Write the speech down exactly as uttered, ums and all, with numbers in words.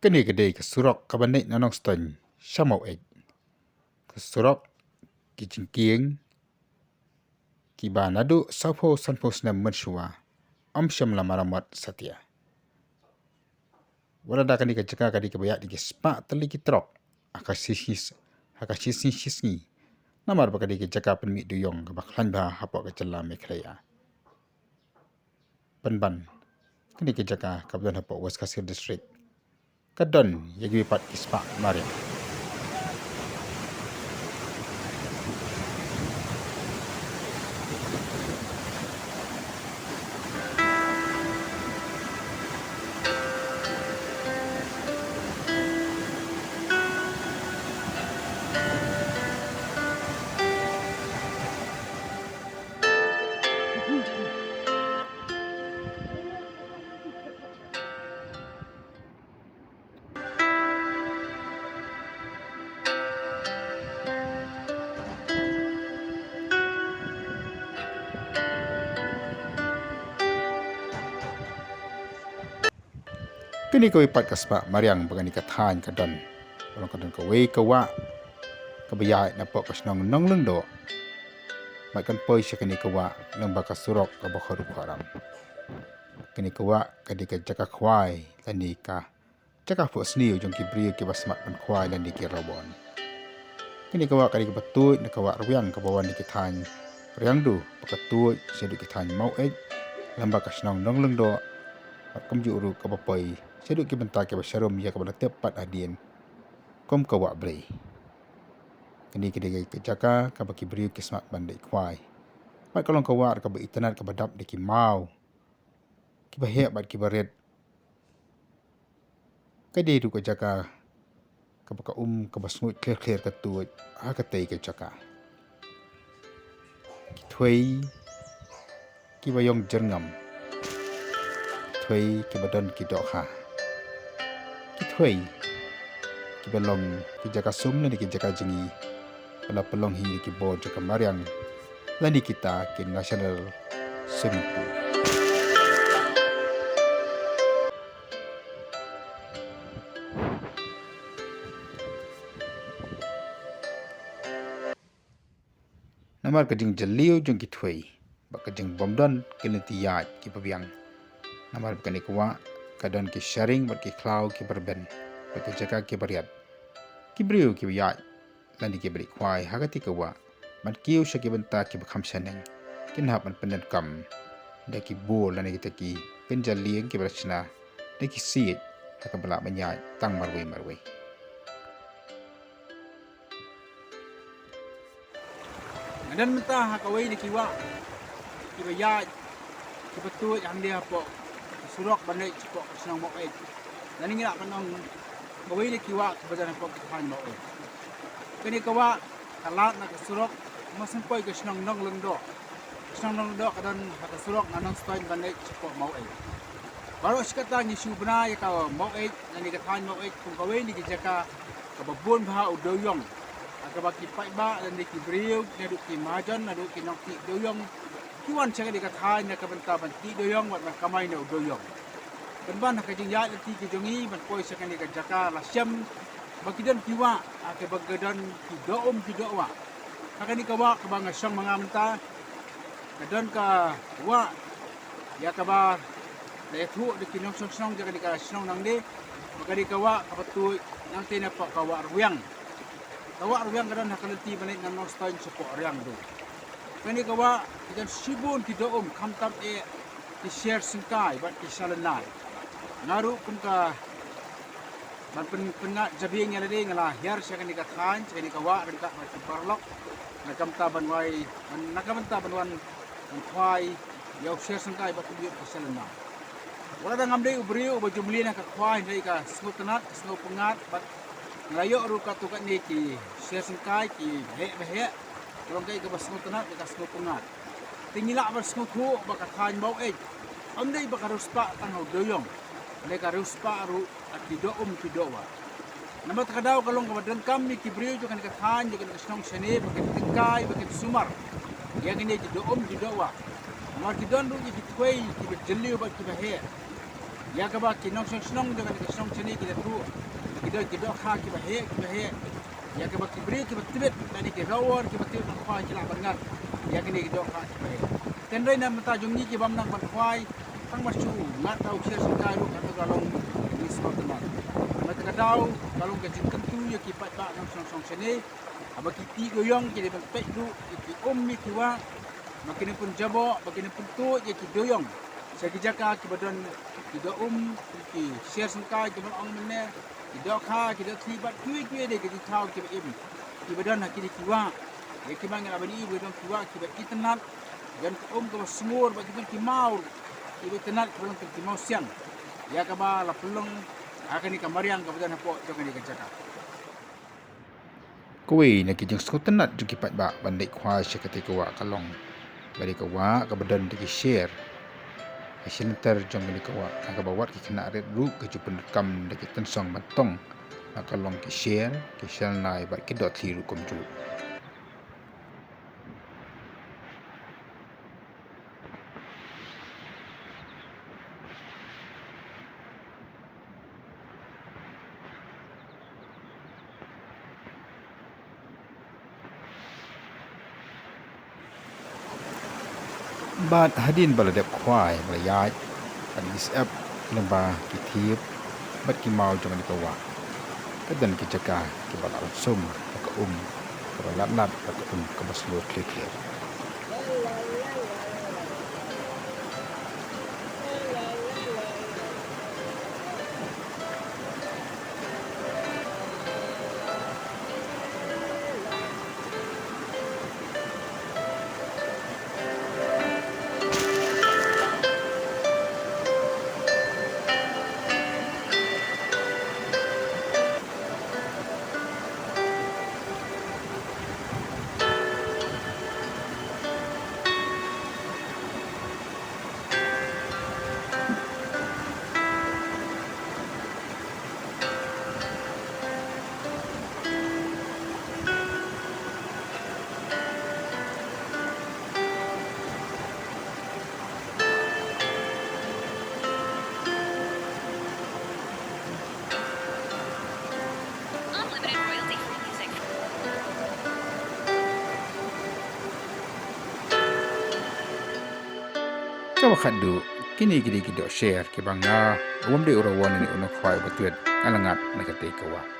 Kane ka dei ka surok kaba leit na Nongstoiñ sha Maweit. Ka surok ki jingkieng kiba naduh sawphew sanphew snem mynshuwa ym shym la maramot satia. Wat lada kane ka jaka ka dei kaba ïaid da ki spah tylli ki trok ha ka shisngi, ha ka shisngi shisngi. Namar ba ka dei ka jaka pynmih dewïong kaba khlaiñ bha hapoh ka jylla Meghalaya. Pynban kane ka jaka kaba don hapoh West Khasi Hills District ka don ïa kiwei pat ki spah mariang. Kane kawei pat ka spah mariang ba kane ka thaiñ ka don. Ka long ka don kawei ka wah kaba ïaid napoh ka shnong Nonglyngdoh. Bad kan poi sha kane ka wah lyngba ka surok kaba khuid khuram. Kane ka wah ka dei ka jaka khwai lane ka jaka phuhsniew jong ki briew kiba smat ban khwai lane ki rawon. Kane ka wah ka dei kaba tuid na ka wah Rwiang kaba wan na ki thaiñ Riangdo ba ka tuid shaduh ki thaiñ Maweit lyngba ka shnong Nonglyngdoh. Bad kumjuh ruh kaba poi shaduh ki bynta kiba sharum ïa kaba la tip pat hadien kum ka wah Blei. Kane ka dei ka jaka kaba ki briew ki smat ban leit khwai. Bad ka long ka wah ruh kaba itynnad kaba dap da ki maw kiba heh bad kiba rit. Ka dei ruh ka jaka kaba ka um kaba sngew khlir khlir ka tuid ha katei ka jaka. Ki thwei kiba ïong jyrngam, ki thwei kiba don ki dohkha, ki thwei kiba long ki jaka sum lane ki jaka jngi ba la pynlong hi ki bor jaka mariang lane kita ki national swimming pool. Namar ka jingjylliew jong ki thwei bad ka jingbymdon ka lynti ïaid kiba biang. Namar ba kane ka wah ka don ki sharing bad ki khlaw kiba rben bad ki jaka kiba riat. Ki briew kiba ïaid lane kiba leit khwai ha katei ka wah ban kiew sha ki bynta kiba kham shaneng kin hap ban pyndonkam da ki bor lane kita ki kynja lieng kiba la shna da ki siej ha kaba lah ban ïaid tang marwei marwei. Nga don mynta ha kawei na ki wah kiba ïaid kiba tuid hangne hapoh ka surok ban leit shapoh ka shnong Maweit. Lane ngi lah ban ong kawei na ki wah kiba don hapoh ka thaiñ Maweit. Kane ka wah ka lad na ka surok, mosngi poi ka shnong Nonglyngdoh. Ka shnong Nonglyngdoh ka don ha ka surok na Nongstoiñ ban leit shapoh Maweit. Baroh shi katta ngi shu bna ïa ka Maweit lane ka thaiñ Maweit kum kawei na ki jaka kaba bun bha u dewïong. Ha kaba ki paidbah lane ki briew, naduh ki mahajon naduh ki nongtih dewïong ki wan sha kane ka thaiñ na ka bynta ban tih dewïong bad ban kamai na u dewïong. Pynban ha ka jingïaid lynti ka jong ngi ban poi sha kane ka jaka la shem ba ki don ki wah ha kaba ka don ki doh um ki doh wah. Ha kane ka wah kaba nga shong ma nga mynta ka don ka wah ïa kaba la ïathuh da ki nongshong shnong jong kane ka shnong nangne ba kane ka wah kaba tuid nangtei napoh ka wah Rwiang. Ka wah Rwiang ka don ha ka lynti ban leit na Nongstoiñ shapoh Riangdo. Kane ka wah ki don shibun ki doh um khamtam eh ki sher syngkai bad ki shalynai. Nga ruh kum ka ban pyn-, pynngat jabieng ïa lade nga la hiar sha kane ka thaiñ, sha kane ka wah ryngkat bad ki paralok na ka bynta ban wai, ban, na ka bynta ban wan ban khwai ïa u sher syngkai bad kumjuh ki shalynai. Wat lada ngam dei u briew uba ju mlien ha ka khwai, hynrei ka sngewtynnat, ka sngewpyngngad bad nga la ïoh ruh katto katne ki sher syngkai kiba heh ba heh. Ka long kaei kaba sngewtynnat bad ka sngewpyngngad. Te ngi lah ban sngewthuh ba ka thaiñ Maweit ym dei ba ka riewspah tang ha u dewïong, hynrei ka riewspah ruh ha ki doh um ki doh wah. Namar kata ka daw ka long kaba donkam ïa ki briew jong kane ka thaiñ jong kane ka shnong shane ba kin tyngkai ba kin sumar ïa kine ki doh um ki doh wah. Namar ki don ruh ïa ki thwei kiba jylliew bad kiba heh. Ïa kaba ki nongshong shnong jong kane ka shnong Shane ki la tuh, ki doh, ki dohkha kiba heh, kiba heh. Ïa kaba ki briew kiba tbit, lane ki rawor kiba tbit na khwai ki lah ban ngat ïa kine ki dohkha kiba heh. Hynrei na bynta jong ngi ki bym nang ban khwai, tang ba shu ngat da u kshaid syngkai ruh, kata ka long ka jingsngewtynnat. Namar kata ka daw ka long ka jingkyntu ïa ki paidbah nongshong shnong Shane, haba ki tih dewïong ki dei ban peit ruh ïa ki um ïa ki wah, ba kin ym pynjaboh, ba kin ym pyntuid ïa ki dewïong sha ki jaka kiba don ki doh um, ki kshaid syngkai kiba ong mynne, ki dohkha, ki dohthli bad kiwei kiwei de ki jingthaw kiba im kiba don ha kine ki wah. Ïa kiba ngi lah ban ïohi ba don ki wah kiba itynnat, don ka um kaba sngur bad ki don ki maw kiba itynnat kiba long ki maw siang. Ïa kaba la pynlong ha kane ka mariang kaba don hapoh jong kane ka jaka. Kawei na ki jingsngewtynnat jong ki paidbah ban leit khwai sha katei ka wah ka long ba dei ka wah kaba don da ki sher ha shilynter jong kane ka wah, ha kaba wat ki khynnah rit ruh ki ju pyndonkam da ki tynsong ban tong, ha ka long ki sher, ki shalnai bad ki dohthli ruh kumjuh. Bad hadien ba la dep khwai, ba la ïaid, bad ngi sep lyngba ki thiep bad ki maw jong kane ka wah, ka don ki jaka kiba la sum da ka um kaba lat lat bad ka um kaba sngur khlieh khlieh. Kaba khatduh, kine ki dei ki doh sher kiba nga, u bym dei u rawon ne u nongkhwai uba tbit, nga la ngat na katei ka wah.